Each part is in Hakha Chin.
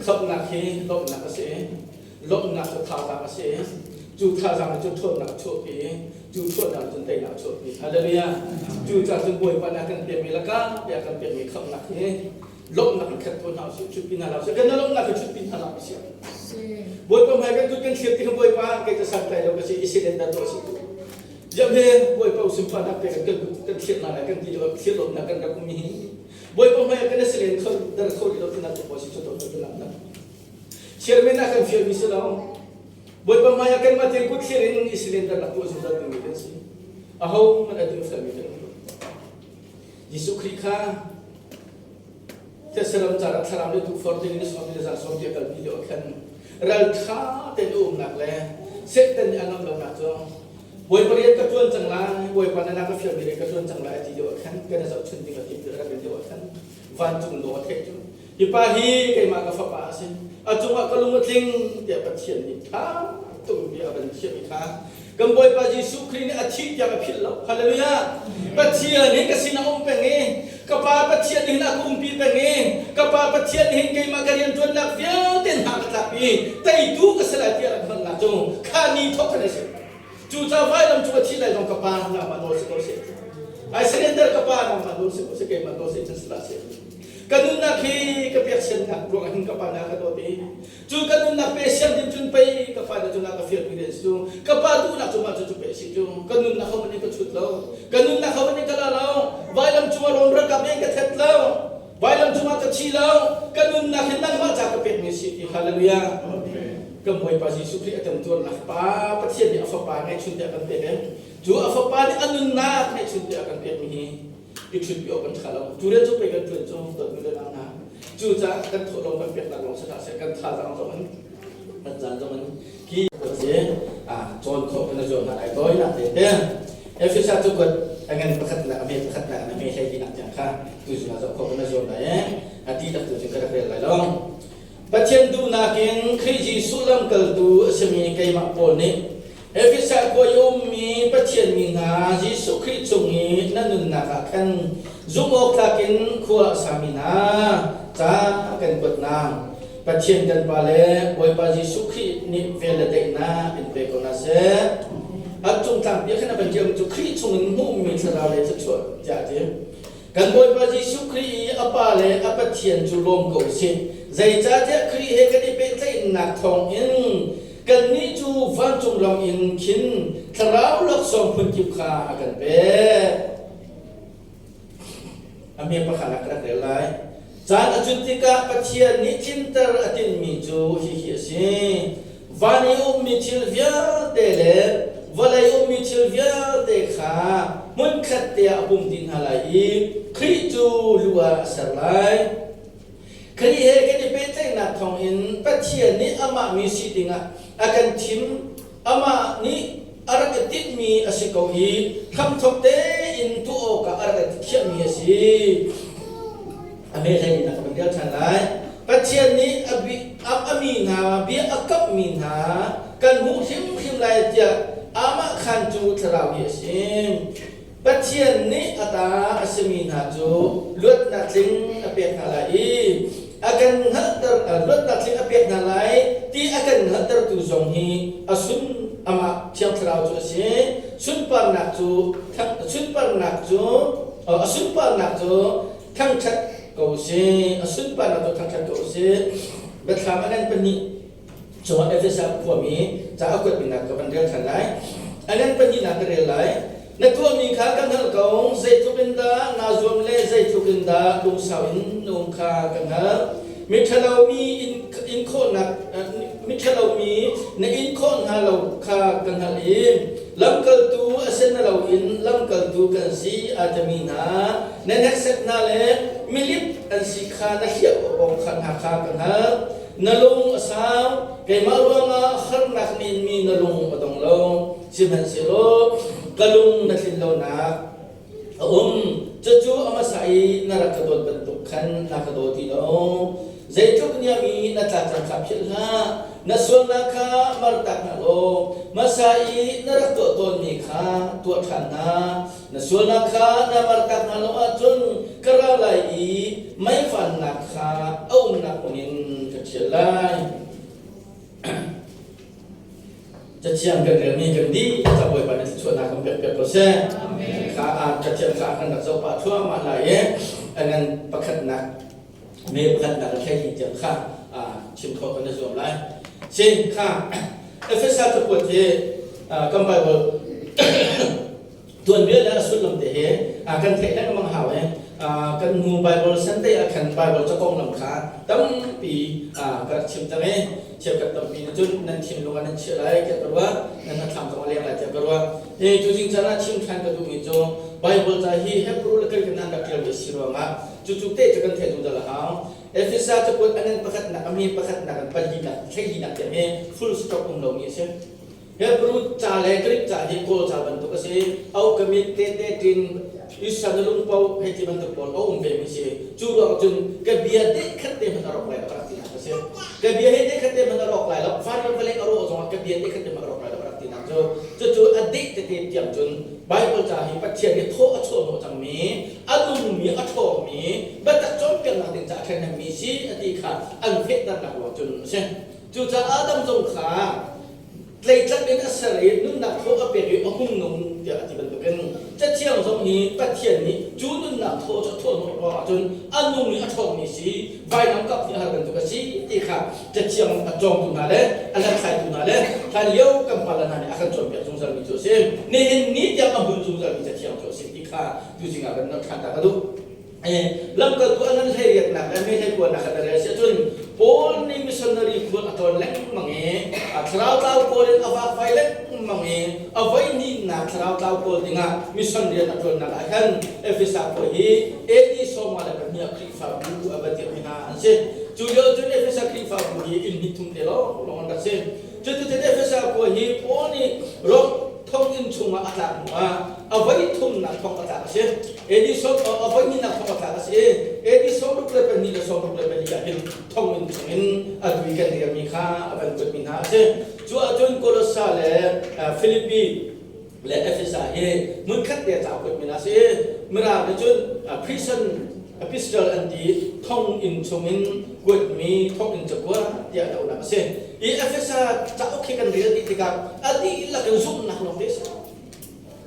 Khamhnak hi lawmhnak a si. Lawmhnak cu thazaang a si. Cu thazaang cu ṭhawnnak a chuahpi i cu ṭhawnnak cun teinak a chuahpi. Hallelujah. Cu ca cun Bawipa nih a kan pekmi lakah tiah kan pekmi khamhnak hi lawmhnak in khat ko hna usih, ṭhutpi hna hlah usih. Kan lawmhnak hi ṭhutpi hna hlah usih. Bawipa hmai kan kut kan thlir ti kha Bawipa kei cu santlai lo ka si i silender tuah si. Ziam he Bawipa sunparnak pe kan kan thlir hna lai kan ti lo thlir lawmhnak kan rak um hi. Bawipa hmai ah kan i silen kho dar kho rih lo tinak tu si cu to kan nak. Chairman ah kan fialmi si lo. Bawipa hmai ah kanmah tein kut thlir in i silender nak tuah zungzal dingmi kan si. Aho hmanh a ding felmi kan um lo. Jesuh Khrih kha Thessalon car ah thlarau nih tukforh ding in sawm le za sawm tiah kalpi lio ah khan ralṭha tein a umnak le Satan nih a ngamh lonak cu Bawipa rian ka ṭuan cang lai, Bawipa na nak ka fialmi rian ka ṭuan cang lai a ti lio ah khan kan i zohchun ding a timh rak lio ah khan vancung naw a theih cu hi pa hi keimah ka fapa a si a cungah ka lung a tling tiah Pathian nih ṭha tuk bia a van thiam i kha kan Bawipa Jesuh Khrih nih a thih tiang a philh lo. Hallelujah! Pathian hi ka sinah um peng i ka Pa Pathian nih hin a ka umpi peng i ka Pa Pathian nih hin keimah ka rianṭuannak vialte hna ka tlak i teitu ka si lai tiah rak hngalhnak cu kha ni thawk khan a si. Cucaah vailam cung a thih lai zong ka Pa nangmah nawl si ko seh. I surrender ka Pa nangmah nawl si ko seh keimah nawl si cun si hlah seh. Ka nunnak hi ka peksennak ruangah hin ka Pa nih a ka dawt i Cu ka nunnak pe siang ding cun pei ka fa cu na ka fialmi le cu ka pa duhnak cu mah cu cu pe si cu ka nunnak ho nih ka chut lo ka nunnak ho nih ka la lo vailam cungah Rom ralkap nih ka thet lo vailam cungah ka thi lo ka nunnak hi nangmah ca ka pekmi si ti hallelujah kan Bawipa Jesuh Khrih a temtuarnak pa Pathian nih a fapa ngeihchun te a kan pek cu a fapa nih a nunnak ngeihchun te a kan pekmi hi i ṭhutpi awk kan ṭha lo. Cu rian cu pei kan ṭuan cu dawtmi le nau hna. Cucaah kan thawhlawm kan peknak lawng si hlah seh, kan thazaang zong in kan caan zong in khi si cawn khawh kan i zuam hna lai tawinak te te. Efesa cu kuat a ngan pakhatnak a me pakhatnak in a me hlei tinak tiang kha tu zung ah zoh khawh kan i zuam lai i a ti tak tu cu ka rak rel lai lo. Pathian duhnak in Khrih Jesuh lamkaltu a simi keimah Paul nih Efesa khua i a ummi Pathian mi hna Jesuh Khrih cung i na nunnak ah khan zumhawktlak in khua a sami hna ca kan kuat hna. Pathian kan Pa le Bawipa Jesuh Khrih nih vel le daihnak in pe ko hna seh. A cung tlangpi ah khan a van ṭialmi cu Khrih chungin hmuhmi thlarau lei thluachuah tiah a ti. Kan Bawipa Jesuh Khrih i a Pa le a Pathian cu lawm ko usih. Zeicahtiah Khrih he kan i pehtlaihnak thawngin kannih cu vancung ram in khin thlarau laksawng phunkip kha a kan pek. A hme pakhat ah ka rak rel lai. Caan a cut tikah Pathian nih tlinter a tinhmi cu hihi a si. Van i ummi thil vialte le vawlei ummi thil vialte kha hmunkhat te ah a pum dih hna lai i Khrih cu lu ah a ser lai. Khrih he kan i pehtlaihnak thawngin Pathian nih amah mi si dingah a kan thim, amah nih a rak i tinhmi a si ko i hramthawk tein tuah awkah a rak i khiahmi a si. A mehlei in a ka van rel ṭhan lai. Pathian nih a, a, a mi hna bia a kamhmi hna kan hmuh hrimhrim lai tiah amah khan cu thlarau hi a si. Pathian nih a ta a simi hna cu luatnak tling a pek hna lai i a kan hngalhter luatnak tling a pek hna lai ti a kan hngalhtertu zong hi a sun amah Thiang Thlarau cu a si. Sunparnak cu sunparnak cu a sunparnak cu thangṭhat ko si a sunparnak cu thangṭhat ko si biathlam a ngan pahnih cungah Efesa khuami ca a kuatmi nak ka van rel ṭhan lai a ngan pahnihnak ka rel lai na tuahmi kha ka hngalh ko zeitluk in dah naa zuam le zeitluk in dah lungsau in na um kha ka hngalh miṭhalo mi in in khawhnak miṭhalo mi na in khawh hna lo kha ka hngalh i lamkaltu a si na loin lamkaltu kan si a timi hna na hneksak hna le milip an si kha na hliah awk kha hna kha ka hngalh na lung a sau keimah ruangah harnak na inmi na lung a dong lo sihmanhsehlaw ka lung na tlin lonak a um cucu a hmasa i na rak ka dawt bantuk khan na ka daw ti lo zeitluk niam i na tla cang kha philh hlah na sualnak kha martak hna law hmasa i na rak tuah tawnmi kha tuah ṭhan hna na sualnak kha na martak hna lo ahcun ka ra lai i meivannak kha a umnak hmun in. lai. Cathiang kan relmi kan dih ca Bawipa nih thluachuahnak kan pek piak ko seh. Kha ah cathiang kha kan rak zoh pah thluahmah lai i ngan pakhatnak me pakhatnak le thlei tiang kha chim khawh kan i zuam lai. Sin kha Efesa cakuat hi kan Bible tuanbia le a sullam te hi kan theih lengmang hau i kan hnu Bible Sunday ah khan Bible ca konglam kha tampi ka rak chim cang i cheukhat tampi nih cun nan thinlung ah nan chiah lai tiah ka ruah, nan hnathlam zong a leng lai tiah ka ruah. I tuzing caan ah chim ṭhan ka duhmi cu Bible ca hi Hebrew le Greek in an rak ṭialmi a si ruangah cucu te cu kan theih zungzal a hau. Efesa cakuat a ngan pakhatnak, a mi pakhatnak in palinak, hleilinak tiang hi full stop um lomi a si. Hebrew ca le Greek ca hi Kawl ca bantuk a si. Aukamit, tete, tin, Isa na lungpo hei ti bantuk pawl a um ve mi si. Cu ruang cun ka bia dehkhat te hmanh a rawk lai lo ka rak tinak a si. Ka bia hi dehkhat te hmanh a rawk lai lo. Vanram vawlei a rawh zongah ka bia dehkhat te hmanh a rawk lai lo ka rak tinak cu. Cucu a deh tete tiang cun Bible ca hi Pathian nih thaw a chuah hnawh cangmi, a nungmi, a ṭhawngmi, biatak cawnpiaknak ding caah a ṭhahnemmi si a ti kha an fehternak ruang cun a si. Cucaah Adam zong kha tleitlak in a ser i nunnak thaw a pek i a hung nung tiah a ti bantukin Cathiang zong hi Pathian nih cu nunnak thaw cu a thawhhnawh ruangah cun a nung i a ṭhawngmi si vainam kap nih a har bantuk a si ti kha Cathiang a cawngtu hna le a hlathlaitu hna le hlanlio kan pale hna nih a kan cawnpiak zungzalmi cu a si. Nihin ni tiang a hmun zungzalmi Cathiang cu a si ti kha tuzing ah kan nolh ṭhan ta ka duh. Lamkaltu an hleiriatnak le mi hleikuanak kha rel si ahcun Paul nih missionary khual a tlawn lengmang i thlarau tlau kawl in a vakvai lengmang i a voihnihnak thlarau tlau kawl dingah mission rian a ṭuannak ah khan Efesa khua hi AD 52 ah Khrihfabu a va dirhmi hna an si. Cu lio cun Efesa Khrihfabu hi inn hnih thum te lawng lawng an rak si. Cuticun Efesa khua hi Paul nih Rom thonginn chungah a tlak hnuah a voi thumnak thong a tlak a si. AD a voi hnihnak thong a tlak a si i AD 62 le 64 ah hin thonginn chungin a tui kan riami kha a van kuatmi hna a si. Cu ahcun Kolossa le Filipi le Efesa hi hmunkhat te ca kuatmi hna a si. Mirang nih cun prison epistle an ti, thonginn chungin kuatmi thonginn cakuat tiah an auhnak a si. Hi Efesa cauk hi kan rel dih tikah a dihlak in zumhnak lawng te a si.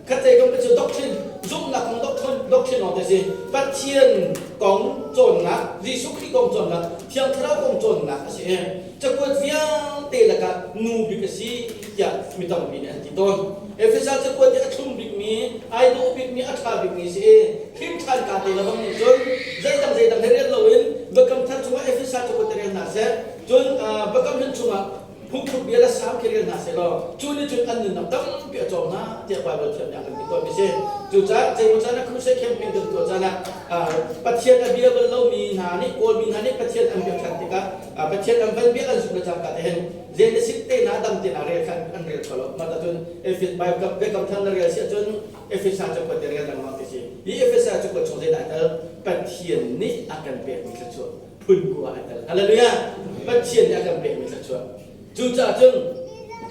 Khatlei kam cu doctrine, zumhnak kong doctrine, doctrine lawng te a si. Pathian kong cawnnak, Jesuh Khrih kong cawnnak, Thiang Thlarau kong cawnnak a si i cakuat vialte lakah nu bik a si tiah mi tampi nih an ti tawn. Efesa cakuat hi a thlum bikmi, ai dawh bikmi, a ṭha bikmi a si i hrimṭhan ka te lebang nih cun zeidang zeidang he rel loin Biakam Thar chungah Efesa cakuat rel hna seh, cun Biakam Hlun chungah phungthluk bia le salm khi rel hna seh law cu nih cun an nunnak tampi a cawm hna tiah Baibal thiam nih a kan ti tawnmi si. Cucaah zeimaw caan ah crusade campaign kan tuah caan ah Pathian a bia bal lomi hna nih Kawlmi hna nih Pathian an biak ṭhan tikah Pathian an van biak an zumh le cangka te hin Genesis te hna dam te hna rel khan an rel kho lo. Mah cun Efes Bible Biakam Thar na rel si ahcun Efesa cakuat te rel lengmang ti si. Hi Efesa cakuat chung zeidah a tel? Pathian nih a kan pekmi thluachuah phun kua a tel. Hallelujah! Pathian nih a kan pekmi thluachuah. Cucaah cun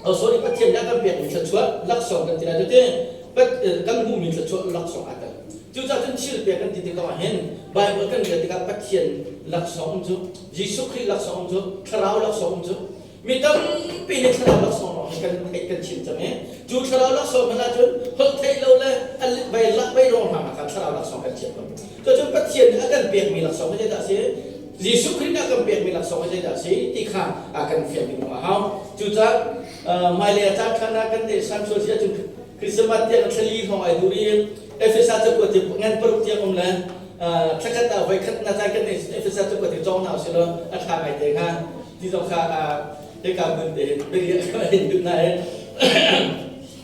oh sorry Pathian nih a kan pekmi thluachuah laksawng kan ti lai cu ti kan hmuhmi thluachuah laksawng aa tel. Cucaah cun thil pek kan ti tikah hin Bible kan rel tikah Pathian laksawng um cu Jesuh Khrih laksawng um cu Thlarau laksawng um cu mi tampi nih thlarau laksawng lawng hi kan theih kan chim cang i cu thlarau laksawng hmanh ahcun holh theih lo le vei lak vei rawng hna kha thlarau laksawng kan chiah lo. Cucun Pathian nih a kan pekmi laksawng hi zeidah a si? Jesuh Khrih nih a kan pekmi laksawng hi zeidah a si ti kha a kan fian ding a hau. Cucaah hmailei ah caan khan ah kan neih san sual si ahcun Christmas tiang thlali hrawng ai dur i Efesa cakuat hi ngan paruk tiang um le thlakhat ah voi khat na caan kan neih Efesa cakuat hi cawng hna usih law a ṭha ngai te hnga ti zong kha hika hmun te hin biariah ka hin duh na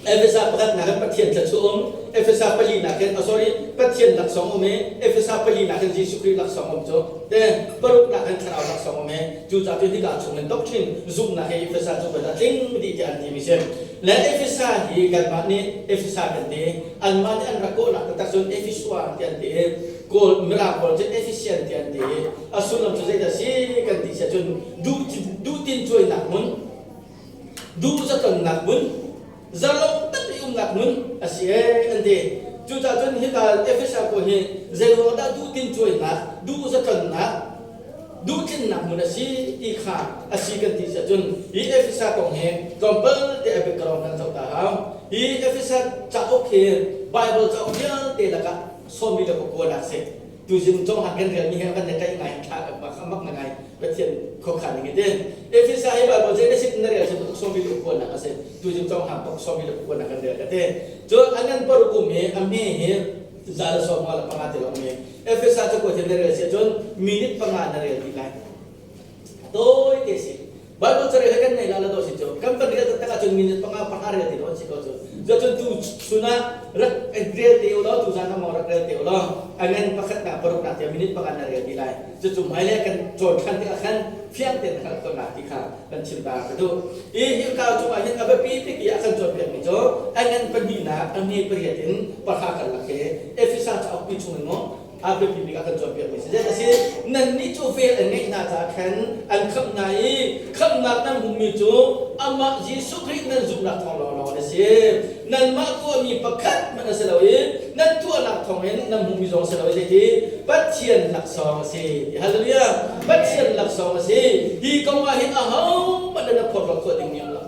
Efesa pakhatnak in Pathian thluachuah um, Efesa palinak in, oh sorry, Pathian laksawng um i, Efesa palinak in Jesuh Khrih laksawng um cu, te paruknak in Thlarau laksawng um i, cucaah cu hika chung in doctrine zumhnak hi Efesa cu kan a tling dih tiah an timi si. Le Efesa hi kanmah nih Efesa kan ti, anmah nih an rak kawhnak taktak cun Efesua ti an ti i, Kawl Mirang pawl cu Ephesian ti an ti i, a sullam cu zeidah si kan ti si ahcun duh duhtin cuainak hmun, duh zatonnak hmun, zalong tak i umnak hmun a si ee an ti. Cucaah cun hika Efesa khua hi zeiruang dah duhtin cuainak, duh zatonnak, duhtlinnak hmun a si ti kha a si kan ti ahcun hi Efesa kong hi tlawmpal te a background kan zoh ta hau. Hi Efesa cauk hi Bible cauk vialte lakah sawmi le pakua si. Tuzing Johan kan relmi he kan i ngai thla mak ngai Pathian khuakhan ning in. Efesa hi Bible zei na sin na rel si sawmi le pakua nak a si. Tuzing Johan pak sawmi le pakua nak kan rel ka te. Cun anan paruk um hi a hme hi za le sawm nga le panga te lawng mi. Efesa cakuat hi na rel si ahcun minute panga na rel dih lai. Tawi te si. Bible carel he kan nei la la do si cu. Kan van rel taktak ahcun minute panga panga rel ti don si ko cu. Cun tu chun ah rak rel te u law tu zan ah rak rel te u law a ngan pakhat nak paruk nak tiah minute panga na rel ti lai. Cucu hmailei kan cawn ṭhan tikah khan fiang tein hngalh khawhnak ti kha kan chim ta ka duh. Hi hika cungah hin a biapi bik i a kan cawnpiakmi cu a ngan pahnihnak a hme pariat in pahra karlak hi Efesa cauk pi chung in maw a biapi bik a kan cawnpiakmi si. Zei a si? Nannih cu vel an ngeih hna caah khan an khamh hna i khamhnak nan hmuhmi cu amah Jesuh Khrih nan zumhnak thawng lawnglawng a si. Nanmah tuahmi pakhat hmanh a si lo i nan tuahnak thawngin nan hmuhmi zong a si lo i zeiti Pathian laksawng a si. Hallelujah! Pathian laksawng a si. Hi kong ah hin ahohmanh nan phorhlawt khawh dingmi um lo.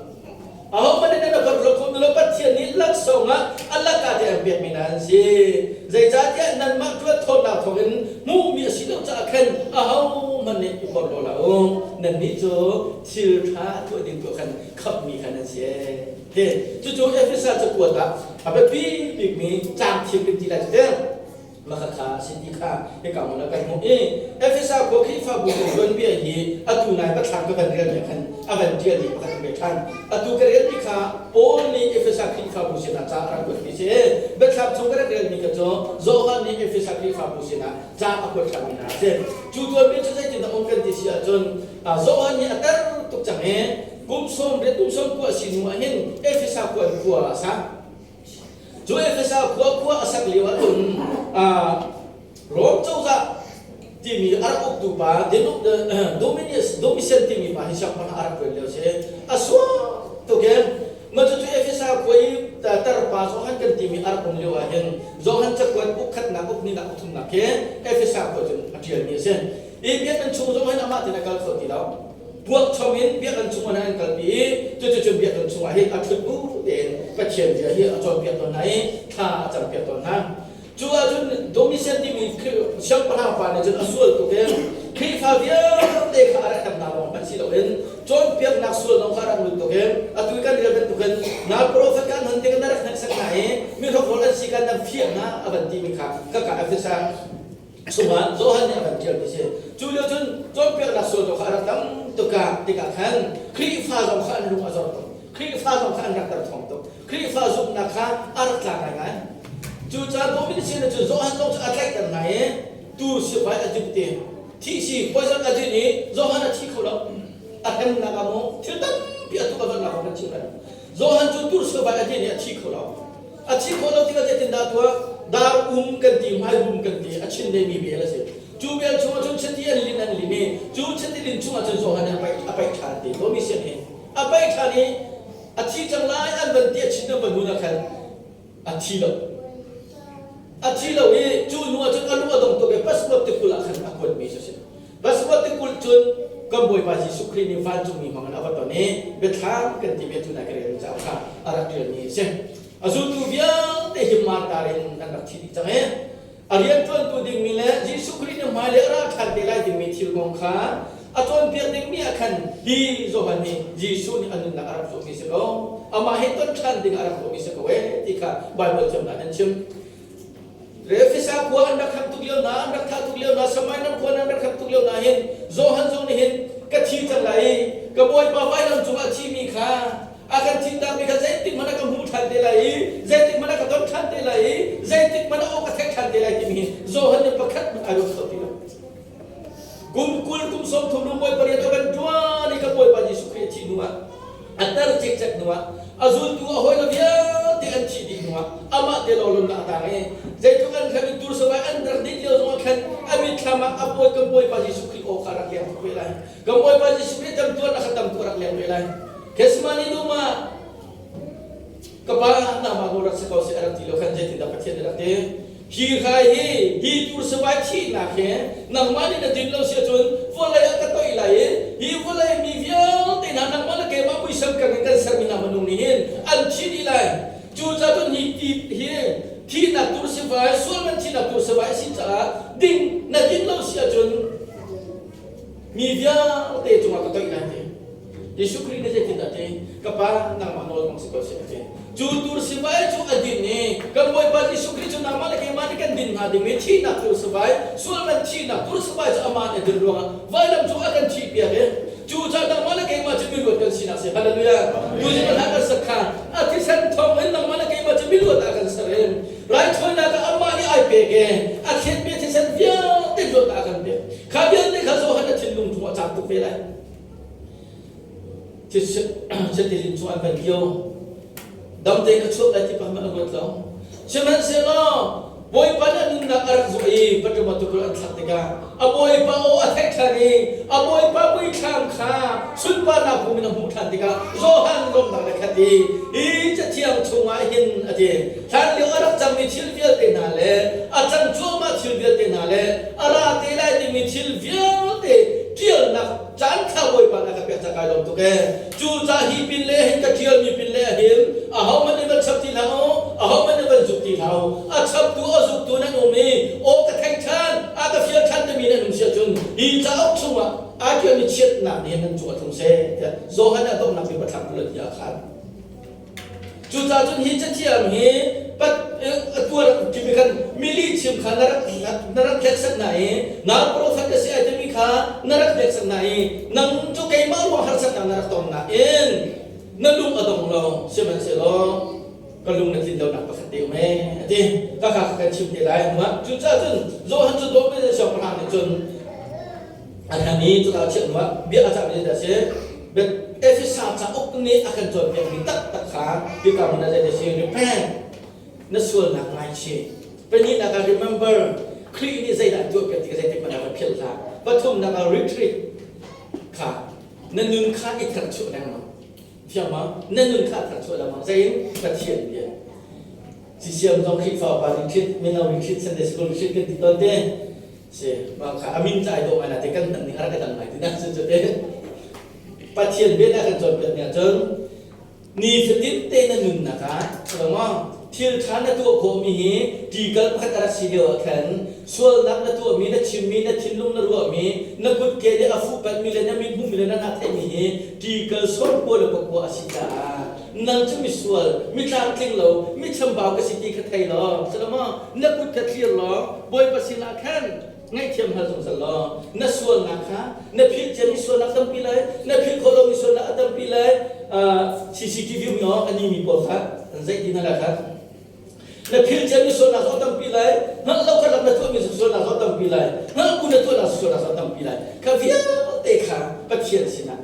Ahohmanh nih nan phorhlawt khawh lo Pathian nih laksawng ah a laka te an pekmi hna an si. Zeicahtiah nanmah ṭuan thawnnak thawngin hmuhmi a si lo caah khan ahohmanh nih i porhlaw hlah u. Nannih cu thil ṭha tuah ding tuah khan khamhmi kha nan si. Hi cucu Efesa cakuat ah a biapi bikmi caang thim kan ti lai cu teh. Makhakha a si ti kha hika hmun ah kan hmuh i Efesa khua Khrihfabu kong tuanbia hi atu nai pathlang ka van relmi ah khan a van ṭialmi pakhat an ve ṭhan. Atu ka relmi kha Paul nih Efesa Khrihfabu sinah ca a rak kuatmi si. Biathlam chung ka rak relmi kha cu Johan nih Efesa Khrihfabu sinah ca a kuat ṭhanmi hna a si. Cu tuanbia cu zeitindah um kan ti si ahcun Johan nih a tar tuk cang i kum sawm riat kum sawm kua a si hnu ah hin Efesa khua in khua a sa. Cu Efesa khua khua a sak lio ahcun Rom cozah timi a rak uktu pa Dominius Domitian timi pa hi siangpahrang a rak ṭuan lio si. A suak tuk in mah cucu Efesa khua i tarpa Johan kan timi a rak um lio ahhin Johan cakuat uk khatnak uk hnihnak uk thumnak khi Efesa khua cun a ṭialmi a si. Hi biakinn chung zong hin amah tin a kal kho ti lo. Puak chom in biakinn chung ah an kalpi i cuticun biakinn chungah hin a ṭhut bu tein Pathian bia hi a cawnpiak tawn hna i thla a campiak tawn hna. Cu ahcun Domitian timi siangpahrang pa nih cun a sual tuk i Khrihfa vialte kha a rak hrem hna lawng hmanh si loin cawnpiaknak sual zong kha a rak lut tuk i atu i kan rel bantukin nal profet kan hon tikah na rak hneksak hna i mi hrokhrol an si kan nan fiah hna a van timi kha ka ka Efesa chungah Johan nih a van ṭialmi si. Cu lio cun cawnpiaknak sual kha a rak tam tukah tikah khan Khrihfa zong kha an lung a zor tuk. Khrihfa zong kha an rak derthawm tuk. Khrihfa zumhnak kha a rak tla ngaingai. Cucaah Dominic nih cun Johan zong cu a tlaihter hna i tu sivai a dip ti thih si poison a din i Johan a thi kho lo. A hemnak ah maw thil tampi a tuk a donnak kong kan chim lai. Johan cu tur sivai a din i a thi kho lo. A thi khawh lo tikah zeitindah tuah? Dar um kan ti, hmaibum kan ti, a chin mi bel a si. Cu bel chungah cun chiti an lin an lin i cu chiti lin chungah cun Johan nih a paih a paih ṭhan ti. Domitian hi a paih ṭhan i a thi cang lai an van ti a chin an van hun ah khan a thi lo. A thi lo i cu hnu ah cun a lung a dong tuk i passport tikulh ah khan a kuatmi cu a si. Passport tikulh cun kan Bawipa Jesuh Khrih nih vancungmi hmang in a va ton i biathlam kan ti bia tu nai ka rel cauk kha a rak ṭialmi a si. A zultu vialte hi martar in an rak thi dih cang i a rianṭuantu dingmi le Jesuh Khrih nih hmailei a ra ṭhan te lai dingmi thil kong kha a cawnpiak dingmi ah khan hi Johan nih Jesuh nih a nunnak a rak zuahmi si ko. Amah he ton ṭhan ding a rak zuahmi si ko ee ti kha Baibal thiamnak an chim. Efesa khua an rak khamh tuk lio hna, an rak thah tuk lio hna, Samaria khua an rak khamh tuk lio hna hin Johan zong nih hin ka thi cang lai i ka Bawipa vailam cungah a thimi kha a kan thihtakmi kha zeitik hmanh ah ka hmu ṭhan te lai i zeitik hmanh ah ka ton ṭhan te lai i zeitik hmanh ah aw ka theih ṭhan te lai timi hi Johan nih pakhat hmanh ai ruat kho ti lo. Kum 20 kum 30 lung Bawipa rian a van ṭuan i kan Bawipa Jesuh Khrih a thih hnu ah a tar cikcek hnu ah a zultu a hawile vialte an thih dih hnu ah amah te lawng lun a tang i zeitluk an hrem i tur savai an rak dih lio zongah khan a mitthlam ah a bawi kan Bawipa Jesuh Khrih aw kha a rak leng tuk ve lai. Kan Bawipa Jesuh Khrih temtuarnak kha tam tuk a rak leng ve lai. Gethsemane dum ah ka pa nangmah nawl rak si ko seh a rak ti lo khan zeitindah Pathian nih a rak ti? Hi hrai hi hi tur savai thihnak he nangmah nih na din lo si ahcun Vawlei ah ka toih lai i hi vawlei mi vialte hna nangmah le keimah muisam keng in kan sermi hna minung nih hin an thi dih lai. Cucaah cun hi ti hi thihnak tur sivai, sual man thihnak tur sivai a si caah ding na din lo si ahcun mi vialte cungah ka toih lai ti. Jesuh Khrih nih zeitindah a ti? Ka Pa, nangmah nawl hmang si ko seh a ti. Cu tur sivai cu a din i kan Bawipa Jesuh Khrih cu nangmah le keimah nih kan din hnga dingmi thihnak tur sivai, sual man thihnak tur sivai cu amah nih a din ruangah vailam cung a kan thihpiak i cucaah nangmah le keimah cu miluat kan sinak si. Hallelujah! Tuzing hla kan sak kha a thisen thawng in nangmah le keimah cu miluat ah kan ser i raithawinak ah amah nih ai pek i a thletmi thisen vialte luatnak a kan pek. Kha vialte kha Johan a thinlung chungah a caam tuk ve lai. Thisen cu an van kio. Damte ka chuak lai ti pa hmanh a ruat lo. Sihmanhsehlaw Bawipa nih a nunnak a rak zuah i paṭuma tukur an thlak tikah a Bawipa aw a theih ṭhan i a Bawipa muithlam kha sunparnak hum in a hmuh ṭhan tikah Johan lawmhnak le khat i hi cathiang chungah hin a ti. Hlan lio a rak cangmi thil vialte hna le a cang cuahmah thil vialte hna le a ra te lai dingmi thil vialte ṭialnak caan kha Bawipa nih a ka pek ca kai lawm tuk ee. Cu ca hi pin le hin ka ṭialmi pin le hin ahohmanh nih van chap ti hlah u, ahohmanh nih van zuk ti hlah u. A chaptu a zuktu nan um i aw ka theih ṭhan, a ka fial ṭhan timi nan um si ahcun hi cauk chungah aa ṭialmi chiatnak nih hin nan cung a tlung seh tiah Johan a donghnak bik biathlam kul a ti ah khan. Cucaah cun hi cathiang hi atu timi khan mili chim kha na rak na rak hneksak hna i na profet ka si ai timi kha na rak hneksak hna i nang cu keimah ruang harsatnak na rak ton nain na lung a dong lo. Sihmanhsehlaw ka lung na tlin lonak pakhat te um ee a ti. Ka kha kan chim te lai hnuah. Cucaah cun Johan cu dawh ve siangpahrang nih cun a hlan i cuka chiah hnuah bia a cahmi zeidah a si? Efesa cauk nih a kan cawnpiakmi taktak kha hika hmun ah zeidah a si? Repent, na sualnak ngaichih. Pahnihnak ah remember, Khrih nih zeidah an tuahpiak ti kha zeitik hmanh ah va philh hlah. Pathumnak ah retreat kha na nun kha i tharchuah lengmang. Thiang ma? Na nun kha tharchuah lengmang. Zeiin? Pathian bia. CCM zong Khrihfa upa retreat, mino retreat, Sunday school retreat kan ti tawn te. Si mah kha a min cai dawh ngai na te kan hman ning a rak i dang ngai ti na cu cu te. Pathian bia nih a kan cawnpiak ni ahcun nifatin te na nunnak ah maw thil ṭha na tuah khawhmi hi ṭikal pakhat a rak si lio ah khan sualnak na tuahmi, na chimmi, na thinlung na ruahmi, na kutke nih a fuhpanhmi le na mit hmuhmi le na hna theihmi hi ṭikal sawmkua le pakua a si caah nang cu misual, mi tlamtling lo, mi chambau ka si ti kha thei law, maw na kut kha thlir law Bawipa sinah khan ngaihthiam hal zungzal law na sualnak kha na philh ciami sualnak tampi lai, na philh khawh lomi sualnak a tampi lai. CCTV mi aw ani mi pawl kha an zeih ti hna lai kha. Na philh ciami sualnak zong tampi lai, hngalh lo karlak na tuahmi sualnak zong tampi lai, hngalh bu na tuahnak sualnak zong tampi lai. Kha vialte kha Pathian sinah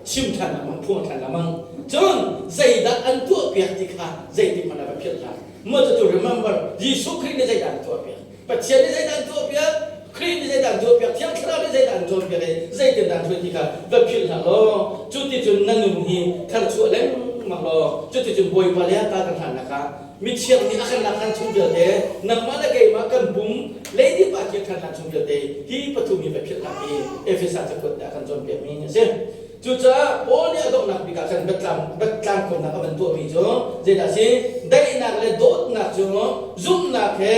chim ṭhan lengmang, phuang ṭhan lengmang. Cun zeidah an tuahpiak ti kha zeitik hmanh ah va philh hlah. Maw cu remember Jesuh Khrih nih zeidah an tuahpiak? Pathian nih zeidah an tuahpiak? Khrih nih zeidah an tuahpiak? Thiang Thlarau nih zeidah an cawnpiak i zeitindah an hruai ti kha va philh hlah law cuticun na nun hi tharchuah lengmang law cuticun Bawipa le a kan hlannak ah mithiang nih a kan lak hlan chung vialte nangmah le keimah kan pum leidip ah kir ṭhan hlan chung vialte hi pathum hi va philh hlah ti Efesa cakuat nih a kan cawnpiakmi a si. Cucaah Paul nih a donghnak bik ah khan biatlang biatlang khawmnak a van tuahmi cu zeidah a si? Daihnak le dawtnak cu zumhnak he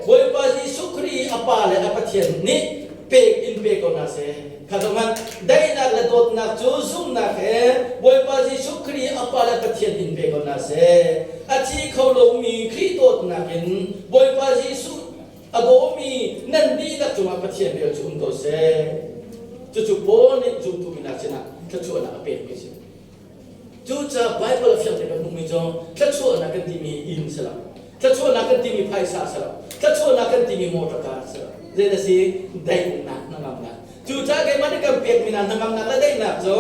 Bawipa Jesuh Khrih i a Pa le a Pathian nih pek in pe ko hna seh. Kha zohhmanh, daihnak le dawtnak cu zumhnak he Bawipa Jesuh Khrih i a Pa le Pathian in pe ko hna seh. A thi kho lomi Khrih dawtnak in Bawipa Jesuh a dawmi nan dihlak cungah Pathian vel cu um ko seh. Cucu Paul nih zumtu mi hna sinah thluachuahnak a pekmi a si. Cucaah Baibal a fiang te kan hmuhmi cu thluachuahnak kan timi inn si lo. Thluachuahnak kan timi phaisa si lo. Thluachuahnak kan timi motor car si lo. Zei na si? Daihnak hnangamnak. Cucaah keimah nih kan pekmi hna hnangamnak le daihnak cu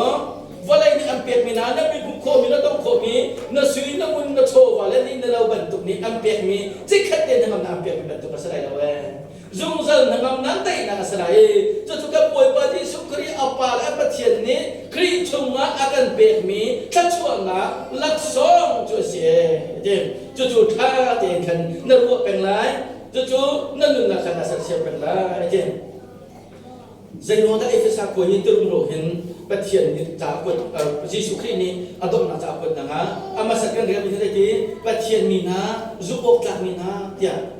vawlei nih an pekmi hna, na mihmuh khawhmi, na tong khawhmi, na sui, na ngun, na chawva le ni na lo bantuk nih an pekmi cikhat te hnangamnak an pekmi bantuk a si lai lo ee. Zungzal hnangamnak daihnak a si lai i cucu kan Bawipa Jesuh Khrih a Pa le a Pathian nih Khrih chungah a kan pekmi thluachuahnak laksawng cu a si ee. Ti cucu ṭha tein khan na ruah peng lai, cucu na nunnak khan na sersiam peng lai. Ti. Zeiruang dah Efesa khua hi tirumro hin Pathian nih ca a kuat Jesuh Khrih nih a donghnak ca a kuat hna hnga? A hmasat kan relmi cu zeiti? Pathian mi hna, zumh awk tlakmi hna tiah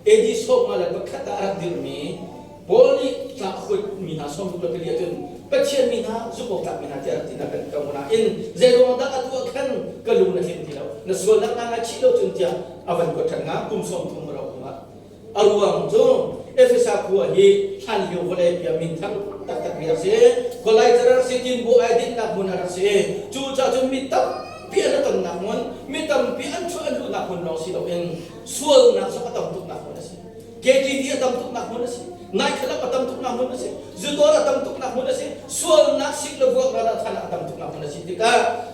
AD 51 ah a rak dirhmi Paul nih ca a kuatmi hna 64 ahcun Pathian mi hna, zumh awk tlakmi hna tiah a rak ti hna kan ko nain zeiruang dah atu ah khan ka lung na tling ti lo, na sualnak naa ngaichih lo cun tiah a van kuat ṭhan hnga kum 30 a rauh hnuah. A ruang cu Efesa khua hi hlanlio vawlei bia minthang taktakmi a rak si. Khualai car a rak si, tinbu ai dinhnak hmun a rak si. Cucaah cun mi tampi an ra tonnak hmun, mi tampi an chuah an luhnak hmun lawng si loin sualnak zong a tam tuknak hmun a si. KTV a tam tuknak hmun a si. Nightclub a tam tuknak hmun a si. Zudawr a tam tuknak hmun a si. Sualnak sik le vuak ral ah than a tam tuknak hmun a si tikah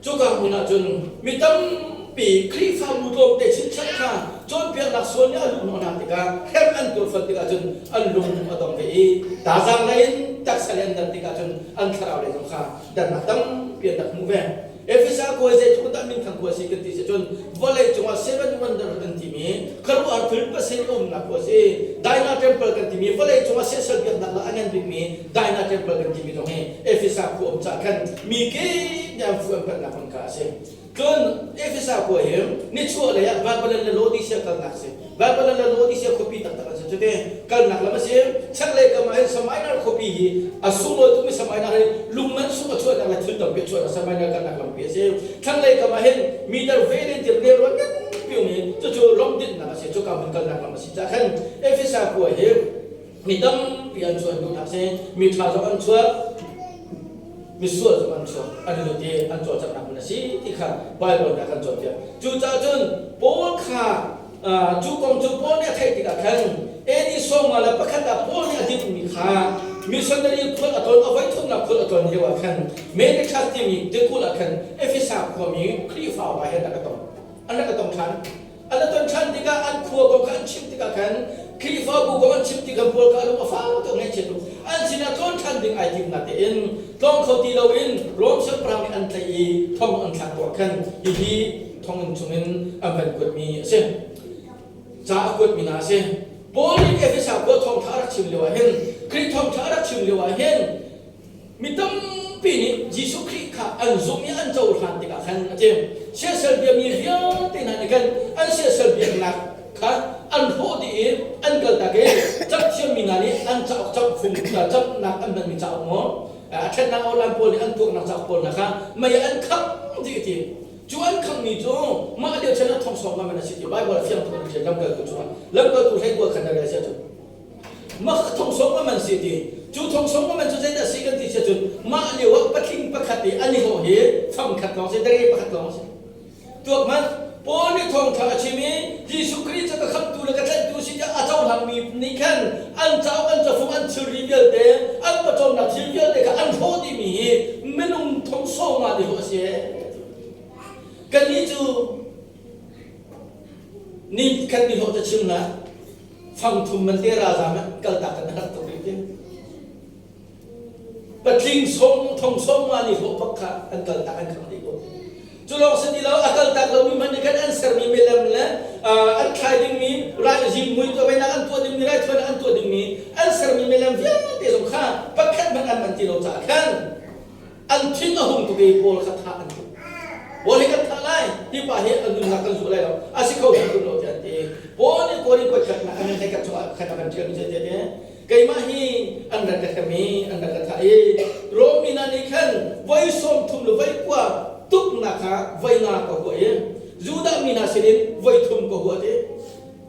Cuka hmun ah cun mi tampi Khrihfabu tlawmte chinchan kha cawnpiaknak sual nih a luh hnawh hna tikah hrem an tuarfan tikah cun an lung a dong ve i tazang lei in taksa lei an dan tikah cun an thlarau lei zong kha dannak tampi an rak hmuh ve. Efesa khua zeitluk dah minthang khua si kan ti si cun vawlei cungah seven wonder kan timi khuaruahhar thil pasarih a umnak khua si. Diana Temple kan timi vawlei cungah siasal biaknak le a ngan bikmi Diana Temple kan timi zong hi Efesa khua um caah khan mi kip nih an fuh an panhnak hmun kha a si. Cun Efesa khua hi nichuah lei ah Babylon le Laodicea kalnak a si. Babylon le Laodicea khuapi taktak an si. Cute kalnak lam a si. Chaklei kam ah hin Samainer khuapi hi a sunglawi tukmi Samainer hi lung man sung a chuahnak le thil tampi a chuahnak Samainer kalnak lampi a si. Thlanglei kam ah hin meter velen ti relruan nganpi um i cucu lawmhdinhnak a si. Cuka hmun kalnak lam a si caah khan Efesa khua hi mi tampi an chuah duhnak si mi ṭha zong an chuak misual zong an chuak an lut i an cawlcanghnak hmun a si ti kha Bible nih a kan cawnpiak cucaah cun Paul kha cu kong cu Paul nih a theih tikah khan AD 51 ah Paul nih a dinhmi kha missionary khual a tlawn a voi thumnak khual a tlawn lio ah khan Melechas timi tikulh ah khan Efesa khuami Khrihfa upa he an rak i tong an rak i tong ṭhan An i ton ṭhan tikah an khua kong kha an chim tikah khan Khrihfabu kong an chim tikah Paul kha a lung a fak tuk ngaihchiat tuk. An sinah tlawn ṭhan ding ai tim natein tlawng kho ti loin Rom siangpahrang nih an tlaih i thong an thlak tuah khan hihi thonginn chungin an van kuatmi a si. Ca a kuatmi hna a si. Paul nih Efesa khua thawngṭha a rak chim lio ah hin Khrih thawngṭha a rak chim lio ah hin Mi tampi nih Jesuh Khrih kha an zumh i an cohlan tikah khan a chim. Siasal biami vialte hna nih khan an siasal biaknak kha an hlawh dih i an kaltak i camhthiammi hna nih an cauk camhfung camhnak an hmanmi cauk maw a ṭhennak awlan pawl nih an tuaknak cauk pawl hna kha mei an khangh dih ti. Cu an khanghmi cu mah lio chan ah thongsawng man a si ti Baibal a fiang tuk in a ṭial lamkaltu cungah lamkaltu hleikua khan a rel sia cun Mah thongsawm a man si ti. Cu thongsawm a man cu zeidah si kan ti sia cun mah lio ah patling pakhat i an i hlawh hi fang khat lawng si, dare pakhat lawng si. Tuak hmanh Paul nih thawngṭha a chim i Jesuh Khrih cu ka khamhtu le ka tlanhtu si tiah a cohlangmi nih khan an cauk, an cafung, an thilri vialte, an pawcawmnak thil vialte kha an hlawh dihmi hi minung thongsawm ah nih hlawh a si. Kannih cu ni khat ni hlawh ca chim la fang thum man te ralzam ah kaltak kan har tuk rih ti patling song thong song nga ni hlawh bak kha an kaltak an khang dih ko cu lawng si ti lo a kaltak lomi hmanh nih khan an sermi milem le an thlai dingmi rai zingmui tuahnak an tuah dingmi raithuan an tuah dingmi an sermi milem vialte zong kha pakhat hmanh an man ti lo caah khan An thin a hung tuk i Paul kha thah an duh. Paul hi kan thah lai, hi pa hi a nunnak kan zuh lai lo, a si kho hrim lo tiah an ti. Paul nih Korin kuat khatnak an hei kat chungah khat a kan ṭialmi cu ti keimah hi an rak ka hrem i an rak ka thah i Rom mi hna nih khan voi 30 le voi kua tuknak kha voi nga ka huah i Judah mi hna sinin voi thum ka huah ti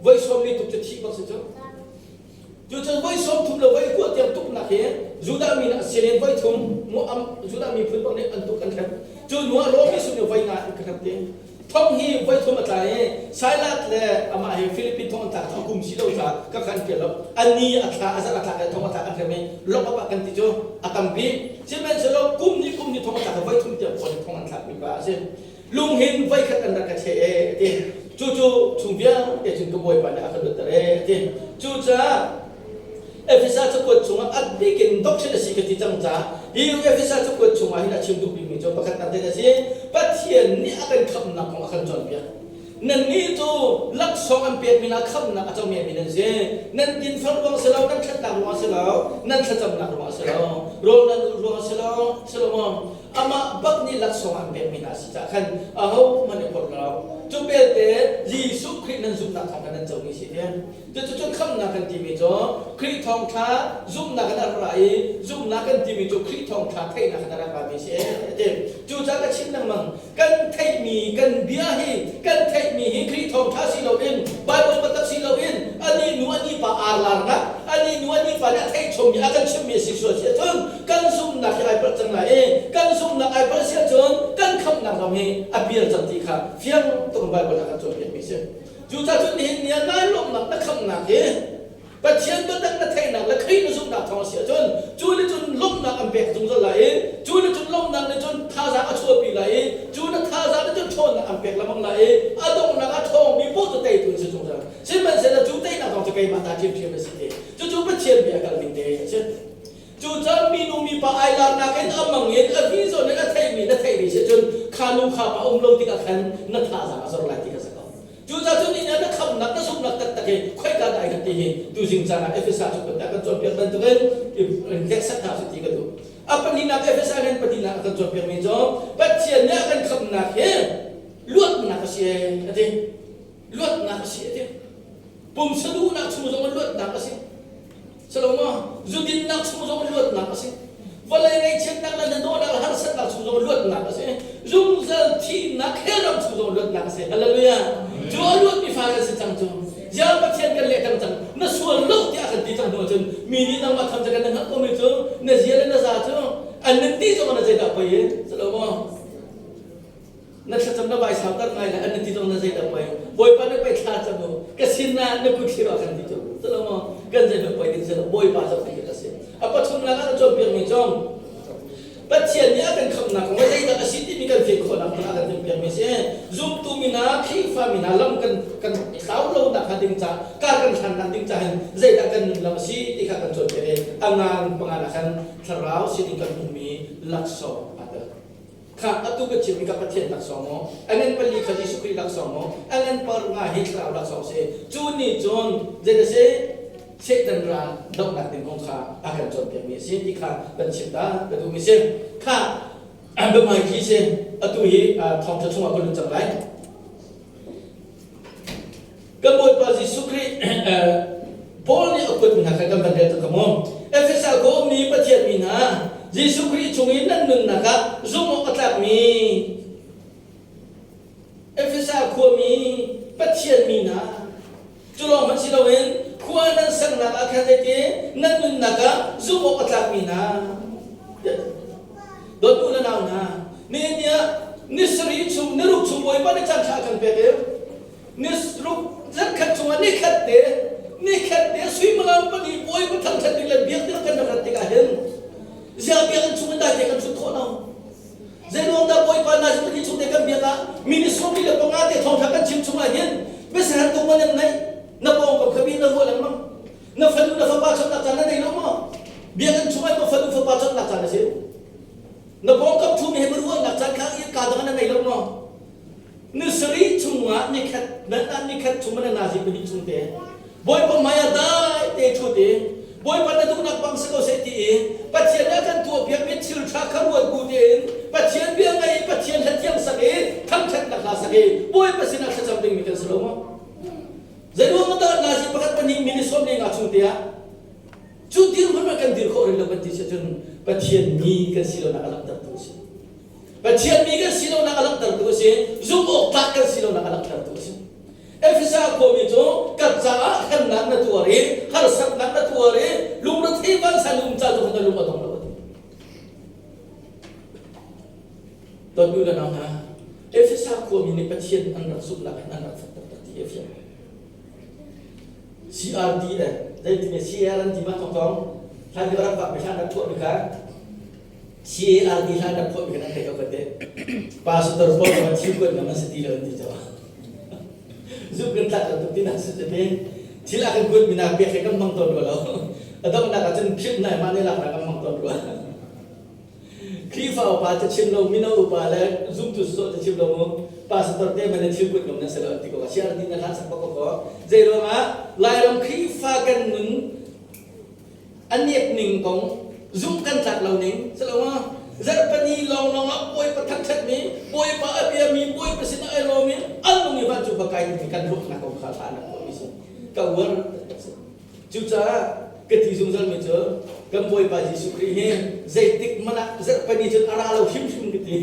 voi sawm li tuk cu thih bak si cu. Cucun voi 30 le voi kua tiang tuknak hi Judah mi nih sinin voi thum Judah miphun bang nih an tuk an hrem. Cu hnu ah Rom mi sin voi nga an ka hrem ti. Thong hi voi thum a tla i Silas le amah hi Philippine thong an tlak a kum si lo caah ka khan ṭial lo. A ni a thla a zarh a tlak i thong a tlak an hrem i lawk ah kan ti cu a tampi. Sihmanhsehlaw kum nih kum nih thong a tlak i voi thum tiang pawl hi thong an thlakmi pa a si. Lunghin voikhat an rak ka cheh ee a ti. Cucu chung vialte cun ka Bawipa nih a ka luatter ee a ti. Cucaah Efesa cakuat chungah a bik in doctrine a si ka ti cang caah hi Efesa cakuat chungah hin a chim duh bikmi cu pakhatnak te a si Pathian nih a kan khamhnak kong a kan cawnpiak. Nannih cu laksawng an pekmi hna khamnak a comi mi nan si. Nan dinfel ruang si lo, nan ṭhatnak ruang si lo, nan thlacamnak ruang si lo, rawl nan ulh ruang si lo, si lo maw? Amah bak nih laksawng an pekmi hna si caah khan ahohmanh i porh lo. Cu belte Jesuh Khrih nan zumhnak thawng khan nan comi si hi. Cuticun khamhnak kan timi cu Khrih thawngṭha zumhnak in a rak ra i zumhnak kan timi cu Khrih thawngṭha theihnak in a rak rami a si a ti. Cucaah ka chim lengmang kan theihmi kan bia hi kan theihmi hi Khrih thawngṭha si loin Baibal biatak si loin anih nu anih pa arlarnak anih nu anih pa nih a theih chommi a kan chimmi a si sual si ahcun kan zumhnak hi ai palh cang lai i kan zumhnak ai palh si ahcun kan khamhnak zong hi a pial cang ti kha fiang tuk in Baibal a kan cawnpiakmi a si. Cucaah cun nihin ni ah nai lawmhnak na khamhnak hi Pathian biatak na theihnak le Khrih na zumhnak thawng a si ahcun cu nih cun lawmhnak an pek zungzal lai i cu nih cun lawmhnak nih cun thazaang a chuahpi lai i cu na thazaang nih cun ṭhawnnak an pek lengmang lai i a donghnak a ṭhawngmi poh cu teitu an si zungzal. Sihmanhsehlaw cu teinak zong cu keimah ta ṭhiamṭhiam a si te. Cucu Pathian bia kal ning te a si. Cucaah minu mipa ai larnak in a mang in a vi zawn in a theihmi na theihmi si cun kha nu kha pa um lo tikah khan na thazaang a zor lai ti kha si ko. Cucaah cun inn ah na khamhnak na zumhnak taktak hi khoika dah ai kan ti hi tuzing caan ah Efesa cu kan kan cawnpiak bantukin in hleksak hna su ti ka duh. A pahnihnak Efesa in pahnihnak a kan cawnpiakmi cu Pathian nih a kan khamhnak hi luatnak a si a ti. Luatnak a si a ti. Pumsa duhnak chung zong luatnak a si. Salomo, zudinnak chung zong luatnak a si. Vawlei ngaihchiatnak le hnahnawhnak le harsatnak chung zong luatnak a si. Zungzal thihnak hellram chung zong luatnak a si. Hallelujah. Cu a luatmi fa kan si cang cu. Ziah Pathian kan leh cang cang. Na sual lo tiah kan ti cang hnu ahcun mi nih nangmah tham kan na hngalh komi cu na zia le na za cu an nan ti zong na zeidah poi i Salomo na thlacam na vai sauter ngai le an na ti zong na zeidah poi Bawipa na pei thla cam u ka sin ah na kut thlir ah kan ti cu calo maw kan zei poi ding silo Bawipa zoh ti a si a pathumnak ah na cawnpiak mi cong Pathian nih a kan khamnak kong zeidah a si timi kan fian khawhnak ding a kan timhpiak mi si zumtu mi hna Khrihfa mi hna lam kan kan tlau lo nak hnga ding ca kar kan hlannak ding ca hin zeidah kan nun lam a si ti kha kan cawnpiak i a ngan pangan ah khan thlarau sinin kan hmuhmi laksawng aa tel Kha atu ka chimmi ka Pathian laksawng maw? A ngan pali kha Jesuh Khrih laksawng maw? A ngan par nga hi thlarau laksawng si. Cu nih cun zei a si? Satan ral dohnak ding kong kha a kan cawnpiakmi a si ti kha kan chim ta ka duhmi si. Kha biahmai khi si atu hi thawngṭha chungah ka lut cang lai. Kan Bawipa Jesuh Khrih Paul nih a kuat hna kha kan van rel cang mu. Efesa khua ummi Pathian mi hna, Jesuh Khrih chung i nan nunnak ah zumh awk a tlakmi Efesa khuami Pathian mi hna, cu lawng hmanh si loin khua nan saknak ah khan zeiti nan nunnak ah zumh awk a tlakmi hna. Dawt u le nau hna, nihin ni ah ni sarih chung, ni ruk chung Bawipa nih caan ṭha a kan pek i Ni ruk zarkhat chungah nikhat te nikhat te suimilam pali bawi thangthat ding le biak ding kan rak rat tikah hin ziang biakinn chung in dai te kan thut khawh lo. Zeiruang dah Bawipa na pali chung te kan biak ah mi ni 25 te thawngtha kan chim chungah hin biasahan tung man nan neih na pawngkam kha mi na ruah lengmang na fanu na fapa chonhnak caan na nei lo maw biakinn chungah na fanu fapa chonhnak caan a si na pawngkam thu mi he ruahnak caan kha ka dang na nei lo maw Ni sarih chungah nikhat nan ah nikhat chung na nazi pahnih chung te Bawipa hmai ah dai te ṭhut i Bawipa na duhnak bang si ko seh ti i Pathian nih a kan tuahpiakmi thil ṭha kha ruat bu tein Pathian bia ngaih i Pathian hla thiang sak i thangṭhatnak hla sak i Bawipa sinah thlacam dingmi kan si lo maw? Zeiruang dah nazi pakhat pahnih minute 15 chung te ah cu dirhmun ah kan dir khawh rih lo kan ti si ahcun Pathian mi kan si lonak a langhtertu a si. Pathian mi kan si lonak a langhtertu a si. Zumh awk tlak kan si lonak a langhtertu a si. Efesa khuami cu kan caah hremnak na tuar i harsatnak na tuar i lungrethei vansan um ca cu na lung a dong lo a ti. Dawtnu le nau hna, Efesa khuami nih Pathian an rak zumhnak in an rak fek taktak ti a fiang. CRD le zeitin CR an ti ma thong thong hlan lio rak vak mi hlan rak phuah mi kha CARD hlan rak phuah mi kha nan thei ko kan ti. Pastor pawl zong thil kuat ngam an si ti lo an ti caw. Zuk kan tlak lo tuk ti nak si te thil a kan kuat mi nak pek he kan hmang tawn rua lo. A donghnak ah cun philh nai mah ne lak nak kan hmang tawn rua. Khrihfa upa ca chim lo, mino upa le zumtu sawh ca chim lo mu. Pastor te man thil kut ngam na se lo an ti ko siar ni na hlan sak ko ko zei ruangah Lairam Khrihfa kan nun a nep ning kong zumh kan tlak lo ning silo zarhpani lawnglawng ah bawipa thangṭhatmi bawipa a biami bawipa sinah ai lawmi an nung i vancung va kai dingmi kan ruahnak kong kha thla an rak tuahmi si ka uar cucaah ka ti zungzalmi cu kan bawipa Jesuh Khrih hi zeitik hmanh ah zarhpani cun a ra lo hrimhrim ka ti.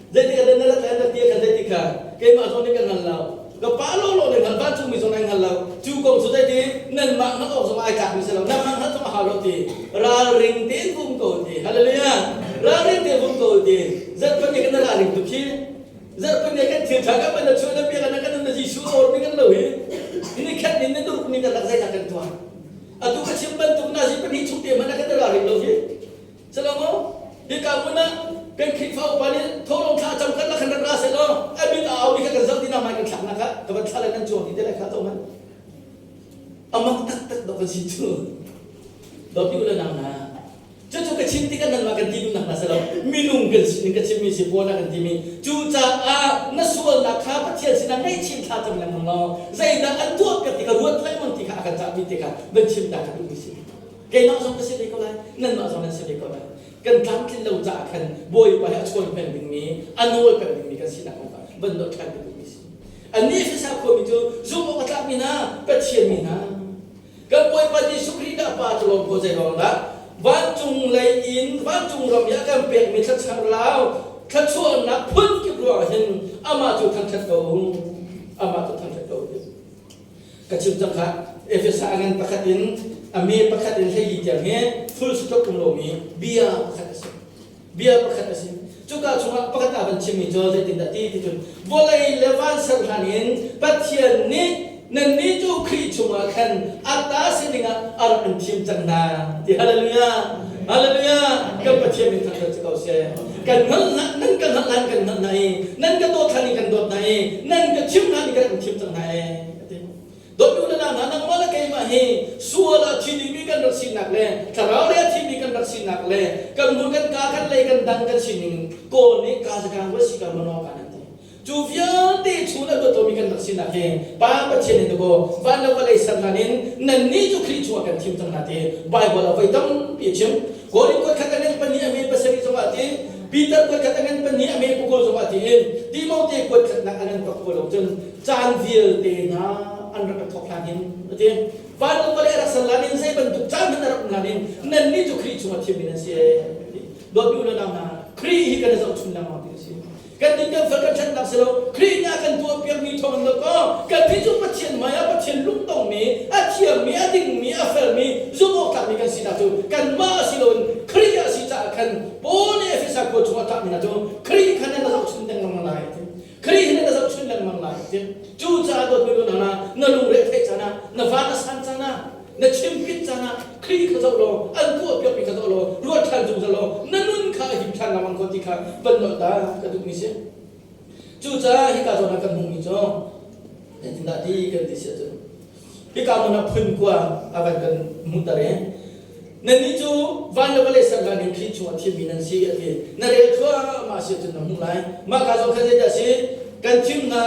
Zeitik ah na rat lai na ti kha zeitik kha keimah zong nih ka hngal lo. Ka pa lawlaw nih hngal vancungmi zong ai hngal lo. Cu kong cu zeiti nanmah hngalh awk zong ai tlakmi si lo. Nangmah hngalh zong a hau lo ti. Ralring tein vum ko ti. Hallelujah. Ralring tein vum ko ti. Zarhpini kan ralring tuk hi. Zarhpini kan thil ṭha kan ban chuah na biak na kan na Jesuh a ormi kan lo hi. Ni khat ni na duruk ni kan rak zeidah kan tuah. Atu ka chim bantuk na zi pahnih chung te hmanh kan ralring lo hi. Selamu, hika hmun ah kan Khrihfa upa nih thawhlawm thla cam kan la khan rak ra seh law a mit a au mi kha kan zoh ti na mai kan thlak nak ah ka van thla le nan cuang ti te lai kha to man amak taktak dok kan si cu dawt u le nau na cucu ka chim tikah nanmah kan ti duhnak na si lo minung kan si ka chimmi si pawl kan timi cucaah na sualnak kha Pathian sinah ngaihchih thla cam lengmang law zeidah an tuah piak ti kha ruat lengmang ti kha a kan cahmi ti kha van chim ta ka duhmi si. Keimah zong ka si ve ko lai, nanmah zong nan si ve ko lai. Kan tlamtlin lo caah khan Bawipa he a chawn peng dingmi, a nawl peng dingmi kan sinak kong kha van nawl ṭhan ka duhmi si. Annih Efesa khuami cu zumh awk a tlakmi hna, Pathian mi hna. Kan Bawipa Jesuh Khrih dah Pa cu lawm ko zei ruang dah vancung lei in vancung ram i a kan pekmi thluachuah lau thluachuahnak phun kip ruangah hin amah cu thangṭhat ko u amah cu thangṭhat ko u Ka chim cang kha Efesa ngan pakhat in a me pakhat in 14 tiang hi full stop um lomi bia pakhat a si. Bia pakhat a si. Cuka chungah pakhat ah van chimmi cu zeitindah ti ti cun vawlei le van ser hlan in Pathian nih nannih cu Khrih chungah khan a ta si dingah a rak in thim cang hna. Ti hallelujah. Hallelujah. Kan Pathian min thangṭhat si ko seh. Kan hngalh nan kan hngalh hlan kan hngalh hna i nan ka dawt hlan in kan dawt hna i nan ka thim hlan in kan rak in thim cang hna ee. Ati. Dawt u le nau hna nangmah le keimah hi sual ah thi dingmi kan rak sinak le thlarau le a thimi kan rak sinak le kan hmur kan ka kan lei kan dang kan sining Kawl nih ka zakang va si ka mano kan an ti. Cu vialte chung a luatmi kan rak sinak hi Pa Pathian in dakaw van le vawlei ser hlan in nannih cu Khrih chungah kan thim cang hna ti Bible ah voi tampi a chim. Korin kuat khat a ngan pahnih a me pasarih zongah ti Peter kuat khat a ngan pahnih a me pakul zongah ti in Timote kuat khatnak a ngan pakul lo cun caan vialte hna an rak thawk hlan hin a ti. Van le vawlei a rak ser hlan in zei bantuk caan hmanh a rak um hlan in nannih cu Khrih chungah thimmi nan si. Dawtmi u le nau hna, Khrih hi kan i zohchun lengmang ti a si. Kan din kan fel kan ṭhatnak si lo Khrih nih a kan tuahpiakmi thawng in lo kaw kannih cu Pathian hmai ah Pathian lungtongmi a thiangmi a dingmi a felmi zumh awk tlakmi kan sinak cu kanmah si loin Khrih a si caah khan Paul nih Efesa khua chungah tlakmi hna cu Khrih kha nan zohchun lengmang lai ti Khrih hi nan zohchun lengmang lai ti cucaah dawtmi lu hna na lungre theih caan ah na van a san caan ah na chimpit caan ah Khrih kha zoh law an tuahpiakmi kha zoh law ruat ṭhan zungzal law na nun kha a him ṭhan lengmang ko ti kha van nolh ta ka duhmi si. Cucaah hika zawn ah kan hmuhmi cu zeitindah ti kan ti si ahcun hika hmun ah phun kua a van kan hmuhter i nannih cu van le vawlei ser hlan in Khrih chungah thimmi nan si a ti. Na rel thluahmah si ahcun na hmuh lai. Mah ka zawn kha zeidah a si? Kan thim hna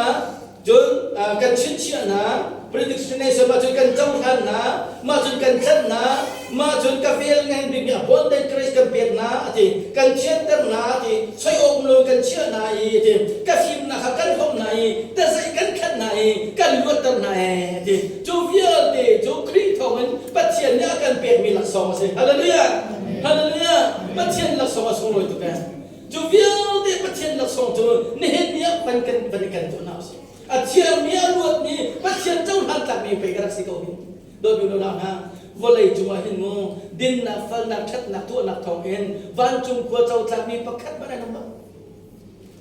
Cun kan chinchiah hna, predestination mah cun kan cohlan hna, mah cun kan tlanh hna, mah cun ka vel ngai bikmi abundant grace kan pek hna a ti, kan thianter hna a ti, soi awk lo kan chiah hna i a ti, ka fimnak kha kan hrawmh hna i, tazaih kan khat hna i, kan luatter hna e a ti. Cu vialte cu Khrih thawngin Pathian nih a kan pekmi laksawng a si. Hallelujah! Hallelujah! Pathian laksawng a sunglawi tuk ee. Cu vialte Pathian laksawng cu nihin ni ah van kan van i kan tuah hna usih. A thiangmi a luatmi Pathian cohlan tlakmi pei ka rak si ko hi. Dawtmi unau hna, vawlei cungah hin mu dinnak, falnak, ṭhatnak tuahnak thawngin vancung khua co tlakmi pakhat hmanh an um lo.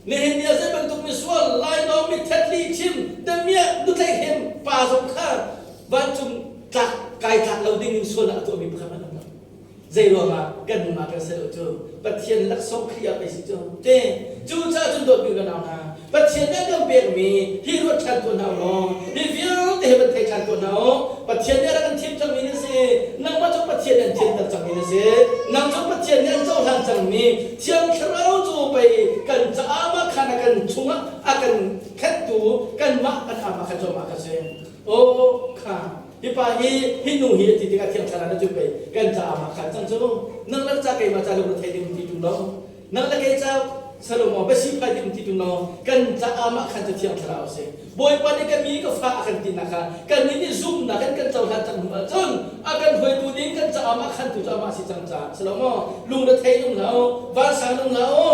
Nihin ni ah zei bantuk misual, lainawng, mithet, lihchim, damiah, nutleihhem pa zong kha vancung tlak kai tlak lo ding in sualnak a tuahmi pakhat hmanh an um lo. Zei ruangah kanmah kan si lo cu Pathian laksawng Khrih ah pei si cu te cucaah cun dawtmi u le nau hna Pathian nih a kan pekmi hi ruat ṭhan tuah hna u law hi vialte hi van thei ṭhan tuah hna u Pathian nih a rak kan thim cangmi na si nangmah cu Pathian nih an thianter cangmi na si nang cu Pathian nih an cohlan cangmi Thiang Thlarau cu pei kan caah mah khan. khan a kan chungah a kan khenhtu kanmah kan ama khan cu amah kha si. Aw kha hi pa hi hi nu hi a ti tikah Thiang Thlarau na cu pei kan ca amah khan cang cu nang le ca keimah ca lung thei ding ti ṭung lo nang le kei ca Salomo basi phai ding ti ṭung lo kan ca amah khan cu Thiang Thlarau a si. Bawipa nih ka mi ka fa a kan tinak kha kannih nih zumhnak in kan cohlan cang hnu ahcun a kan hruaitu ding kan caah mah khantu cu amah si cang caah si lo maw lungrethei um hlah u vansang um hlah u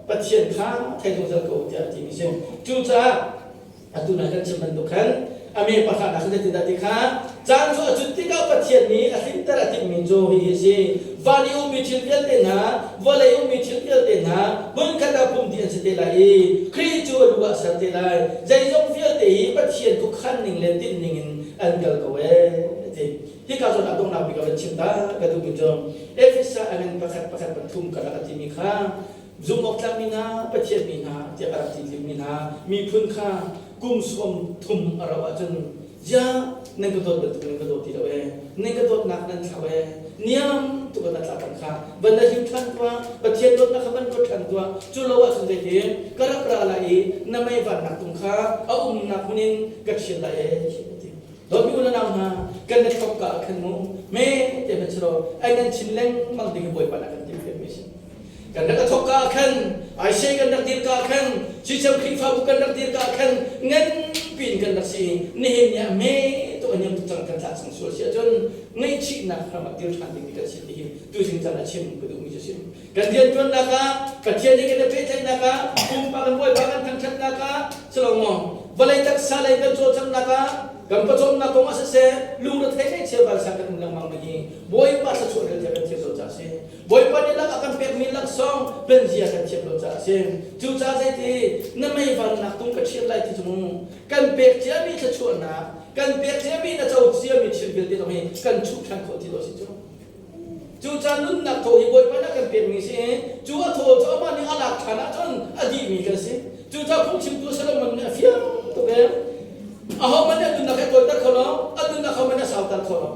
Pathian kha thei zungzal ko tiah a timi si. Cucaah atu na kan chim bantuk khan a me pakhat ah zeitindah ti kha caan cu a cut tikah Pathian nih a hlimter a timhmi cu hihi a si. Van i ummi thil vialte hna, vawlei ummi thil vialte hna hmunkhat ah pum dih an si te lai i Khrih cu a lu ah ser te lai. Zeizong vialte hi Pathian khuakhan ning le tinh ning in an kal ko ee a ti. Hika zawn ah donghnak bik a van chim ta ka duhmi cu Efesa a ngan pakhat pakhat pathum karlak a timi kha zumhawktlakmi hna, Pathian mi hna tiah a rak ti tlingmi hna miphun kha kum 30 a rauh ahcun ziah nan ka dawt bantuk nan ka dawt ti lo ee nan ka dawtnak nan thlau ee niam tuk na tla cang kha van na hlim ṭhan tuah Pathian dawtnak kha van ruat ṭhan tuah cu lo ahcun zeitin ka rak ra lai i na mei vannak tung kha a umnak hmun in ka ṭhial lai ee ti dawtmi u le nau hna kan na thawk ka ah khan mu me te hmanh si lo ai nan chin lengmang ding Bawipa na kan timhpiakmi si. Kan rak a thawk ka ah khan Aisei kan rak dir ka ah khan Sisem Khrihfabu kan rak dir ka ah khan nganpi in kan rak si. Nihin ni ah me tu a niam tuk cang kan tlah cang sual si ahcun ngaihchihnak ram ah dir ṭhan dingmi kan si ti hi tuzing caan ah chim ka duhmi cu si. Kan rianṭuannak ah Pathian he kan i pehtlaihnak ah pumpak in Bawipa kan thangṭhatnak ah si lo maw vawlei taksa lei kan cawlcanghnak ah kan pawcawmnak kong ah siseh lungrethei ngaihchia vansan kan um lengmang mi hi Bawipa thluachuah rel tiah kan thiam lo caah a si. Bawipa nih lak a kan pekmi laksawng hmanzia kan thiam lo caah a si. Cucaah zeiti na mei vannak tung ka ṭhial lai ti cu mu kan pek ciami thluachuahnak, kan pek ciami na co ciami thil vialte zong hi kan chuh ṭhan khawh ti lo a si cu. Cucaah nunnak thaw hi Bawipa nih a kan pekmi si i cu a thaw cu amah nih a lak ṭhan ahcun a dihmi kan si. Cucaah phungchimtu Solomon nih a fiang tuk ee. Ahohmanh nih a nunnak hi a tawiter kho lo, a nunnak hohmanh nih a sauter kho lo.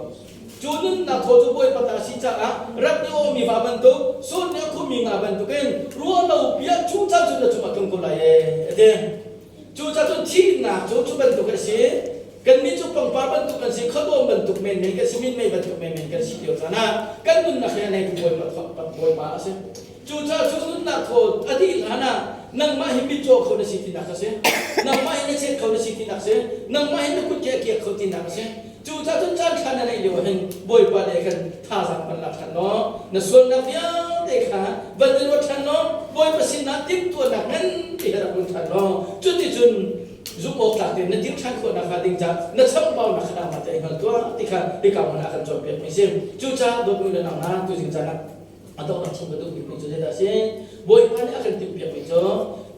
Cu nunnak thaw cu Bawipa ta a si caah rat nih a awmi va bantuk, sun nih a khummi nga bantukin ruah lo piah cu caan cu na cungah tlung ko lai ee, a ti. Cucaah cun thihnak cu cu bantuk a si. Kannih cu pangpar bantuk kan si, khuadawm bantuk menmen kan si, minmei bantuk menmen kan si lio caan ah kan nunnak hi a neitu Bawipa Bawipa a si. Cucaah cu nunnak thaw a dih hlan ah nangmah hi mitcaw kho na si tinak a si. Nangmah hi na chet kho na si tinak a si. Nangmah hi na kut ke a kiak kho tinak a si. Cucaah cun caan ṭha na neih lio ah hin Bawipa le khan thazaang van lak ṭhan law na sualnak vialte kha van i ruat ṭhan law Bawipa sinah timhtuahnak nganpi he rak run ṭhan law cuticun zumh awk tlak tein na dir ṭhan khawh nakhnga ding caah na chamhbaunak kha nangmah te i hngal tuah ti kha hika hmun ah kan cawnpiakmi a si. Cucaah dawtmi le nau hna tuzing caan ah a donghnak chung ka duh bikmi cu zeidah a si? Bawipa nih a kan timhpiakmi cu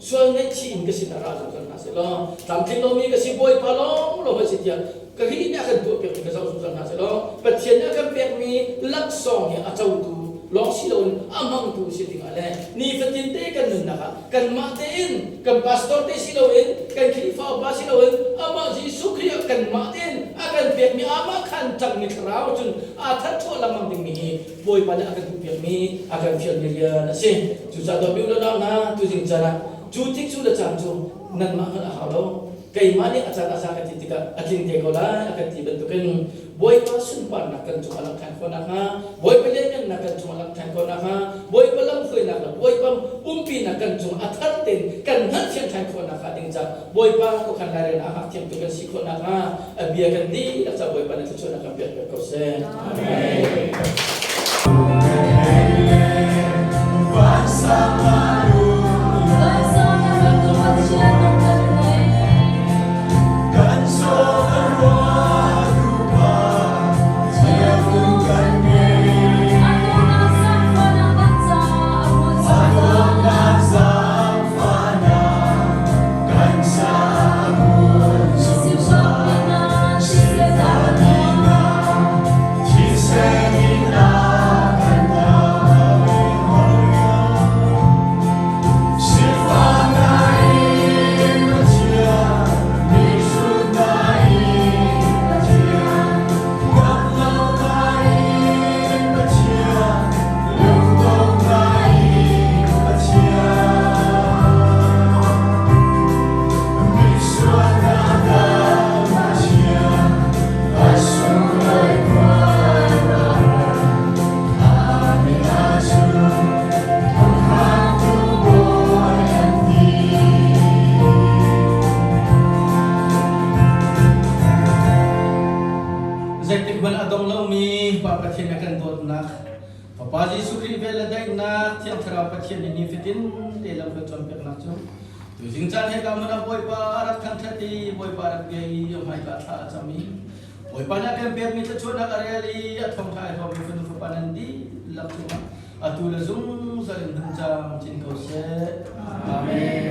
sual ngaihchih in ka sinah ra zungzal hna seh law tlamtling lomi ka si Bawipa lawnglawng a si tiah ka ri nih a kan tuahpiakmi ka zoh zungzal hna seh law Pathian nih a kan pekmi laksawng hi a cotu lawng si loin a hmangtu si dingah le nifatin te kan nunnak ah kanmah tein kan pastor te si loin kan Khrihfa upa si loin amah Jesuh Khrih ah kanmah tein a kan pekmi amah khan cangmi thlarau cun aa thatchuah lengmang dingmi hi Bawipa nih a kan duhpiakmi a kan fialmi rian a si. Cucaah dawtmi u le nau hna, tuzing caan ah cu tik cu le caan cu nanmah hngalh a hau lo. Keimah nih a caan a za ka ti tikah a tling te ko lai a kan ti bantukin Bawipa sunparnak kan cung a langh ṭhan khawh nakhnga, Bawipa lianngannak kan cung a langh ṭhan khawh nakhnga, Bawipa lamhruainak le Bawipa umpinak kan cung a thar tein kan hngalhthiam ṭhan khawh nakhnga ding caah Bawipa khuakhan lairel ah hngakthiamtu kan si khawh nakhnga a bia kan dihlak ca Bawipa nih thluachuahnak kan pek piak ko seh. Amen. Pathian nih nifatin te lam kan cawnpiaknak cu tuzing caan he ka hmun ah Bawipa a rak thangṭhat i Bawipa rak bia i a hmaika thla a cam i Bawipa nih a kan pekmi thluachuahnak a rel i a thawngṭha ai hrawmmi fanu fapa nan dihlak cungah atu le zungzal in hmun camcin ko seh. Amen.